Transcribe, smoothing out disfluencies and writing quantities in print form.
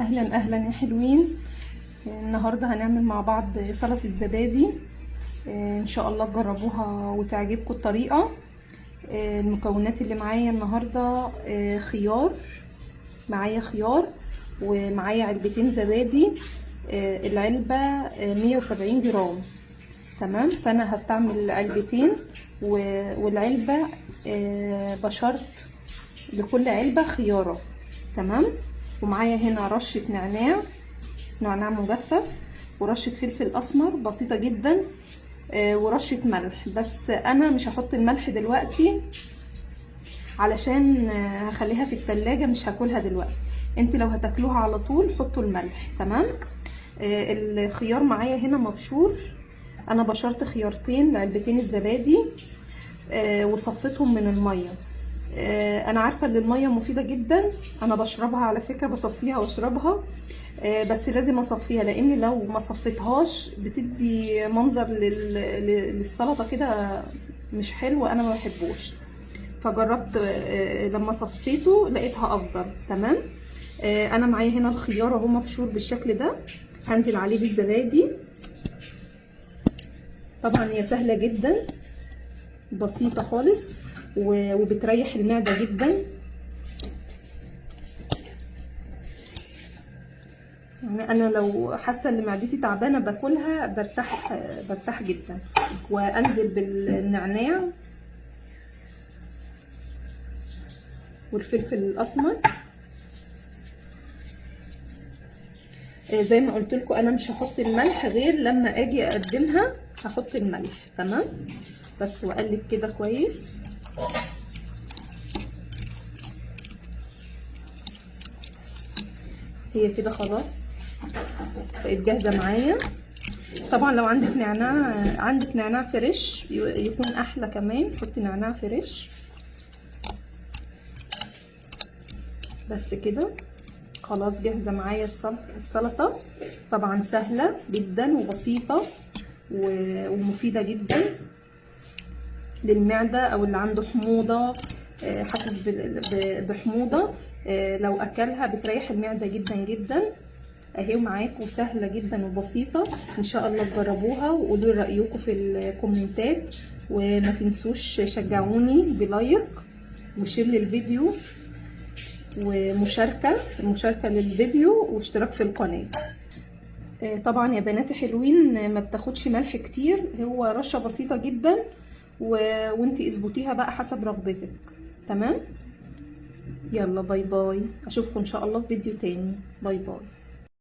اهلا اهلا يا حلوين. النهارده هنعمل مع بعض سلطة زبادي، ان شاء الله تجربوها وتعجبكم الطريقة. المكونات اللي معايا النهارده خيار، معايا خيار ومعايا علبتين زبادي، العلبة 170 جرام. تمام، فانا هستعمل علبتين والعلبه بشرط لكل علبة خياره. تمام، ومعايا هنا رشه نعناع، نعناع مجفف، ورشه فلفل اسمر بسيطة جدا، ورشه ملح. بس انا مش هحط الملح دلوقتي علشان هخليها في التلاجة، مش هاكلها دلوقتي. انت لو هتاكلوها على طول حطوا الملح. تمام، الخيار معايا هنا مبشور، انا بشرت خيارتين لعلبتين الزبادي وصفيتهم من المية. انا عارفه ان المية مفيدة جدا، انا بشربها على فكرة، بصفيها واشربها، بس لازم اصفيها لان لو ما صفيتهاش بتدي منظر للسلطة كده مش حلو، انا ما بحبوش. فجربت لما صفيته لقيتها افضل. تمام، انا معايا هنا الخيار اهو مبشور بالشكل ده، هنزل عليه بالزبادي. طبعا هي سهلة جدا، بسيطة خالص، وبتريح المعدة جدا. يعني انا لو حاسه ان معدتي تعبانة باكلها برتاح، برتاح جدا. وانزل بالنعناع والفلفل الاسمر. زي ما قلت لكم انا مش هحط الملح غير لما اجي اقدمها هحط الملح. تمام، بس واقلب كده كويس. هي كده خلاص بقت جاهزة معايا. طبعا لو عندك نعناع، عندك نعناع fresh يكون احلى كمان، حطي نعناع fresh. بس كده خلاص جاهزة معايا السلطة. طبعا سهلة جدا وبسيطة ومفيدة جدا للمعدة او اللي عنده حموضه، حاسس بحموضه، لو اكلها بتريح المعدة جدا جدا. اهي معاكم سهلة جدا وبسيطة، ان شاء الله تجربوها وقولوا رايكم في الكومنتات، وما تنسوش شجعوني ب like و share للفيديو ومشاركة، مشاركة للفيديو واشتراك في القناة. طبعا يا بنات حلوين ما بتاخدش ملح كتير، هو رشه بسيطة جدا، وانتي اظبطيها بقى حسب رغبتك. تمام، يلا bye bye، اشوفكم ان شاء الله في فيديو تاني. bye bye.